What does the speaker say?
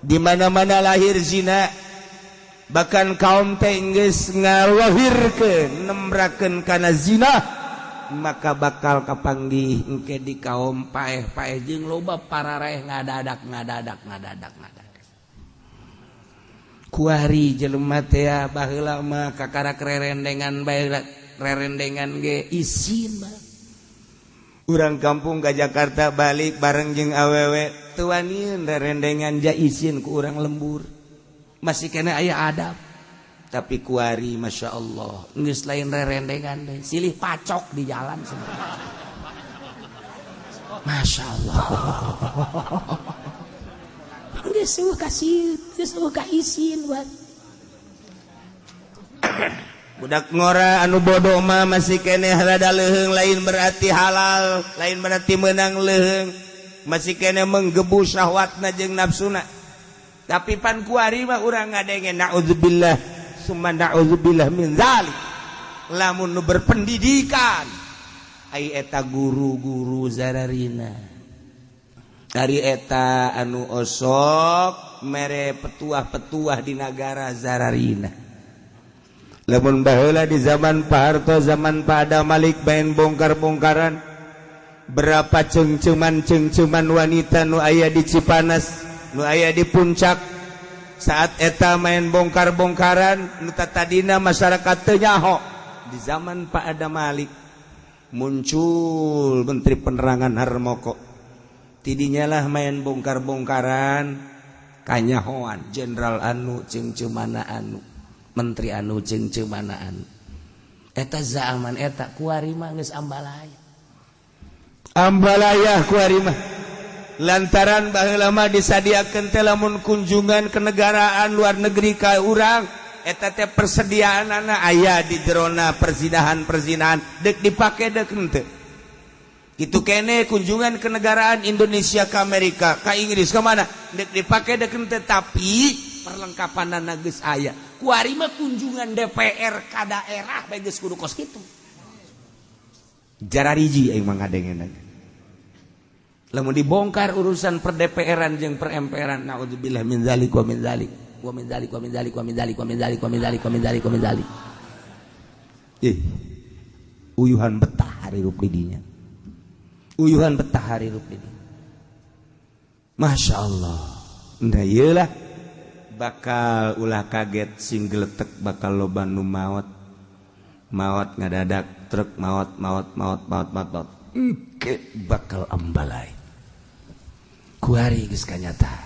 Di mana-mana lahir zina, bahkan kaum teh geus ngalahirkeun, nembrakeun kana zina, maka bakal kapanggih engke di kaum paeh-paeh jeung loba pararaeh ngadadak ngadadak ngadadak ngadadak. Kuari jelema teh baheula mah kakarak rerendengan bae, rerendengan ge isin mah. Urang kampung ke Jakarta balik bareng jeung awewe teu wanian rerendengan, ja isin ku urang lembur, masih kena aya adab. Tapi kuari, Masya Allah, geus lain rerendengan deh, silih pacok di jalan semua. Masya Allah, geus eueuh kasih, geus eueuh ka isin buat budak ngora. Anu bodoh mah masih keneh rada leuheung, lain berarti halal, lain berarti menang leuheung, masih keneh menggebu syahwatna jeung nafsuna. Tapi pan kuari mah urang ngadenge, naudzubillah summa naudzubillah min zalik, lamun nu berpendidikan, ai eta guru-guru zararina dari eta anu osok mere petuah-petuah di nagara zararina. Lamun baheula di zaman Pak Harto, zaman Pak Adam Malik, main bongkar-bongkaran, berapa cengceman-cengceman wanita nu aya di Cipanas, nu aya di Puncak. Saat eta main bongkar-bongkaran, nu tadina masyarakat teu nyaho. Di zaman Pak Adam Malik muncul Menteri Penerangan Harmoko, tidinya lah main bongkar-bongkaran kanyahoan jenderal anu cengcemana, anu menteri anu cengcemana, anu eta zaman eta. Kuari mah geus ambalaya, ambalaya kuari mah, lantaran baheula mah disadiakeun teh lamun kunjungan kenegaraan luar negeri ka urang, eta teh persediaanana aya di jerona perzinahan-perzinahan, dek dipake dek henteu. Itu kene kunjungan kenegaraan Indonesia ke Amerika, ke Inggris, ke mana, dek dipake dek henteu, tapi perlengkapan geus aya. Kuari mah kunjungan DPR ka daerah bae geus kudu kos kitu. Jarariji aing mah ngadengeuna lamun dibongkar urusan per DPR-an jeung per MPR-an. Naudzubillah min zalik wa min zalik wa min zalik wa min zalik wa min zalik wa min zalik wa min zalik wa min zalik wa min zalik. Ih, uyuhan betah hirup di dinya, uyuhan betah hirup di dinya. Masya Allah. Nah, iyalah, bakal ulah kaget, sing geletek, bakal loba nu maot maot ngadadak truk, maot maot maot maot maot maot. Engke bakal ambalai. Kuari geus kanyata.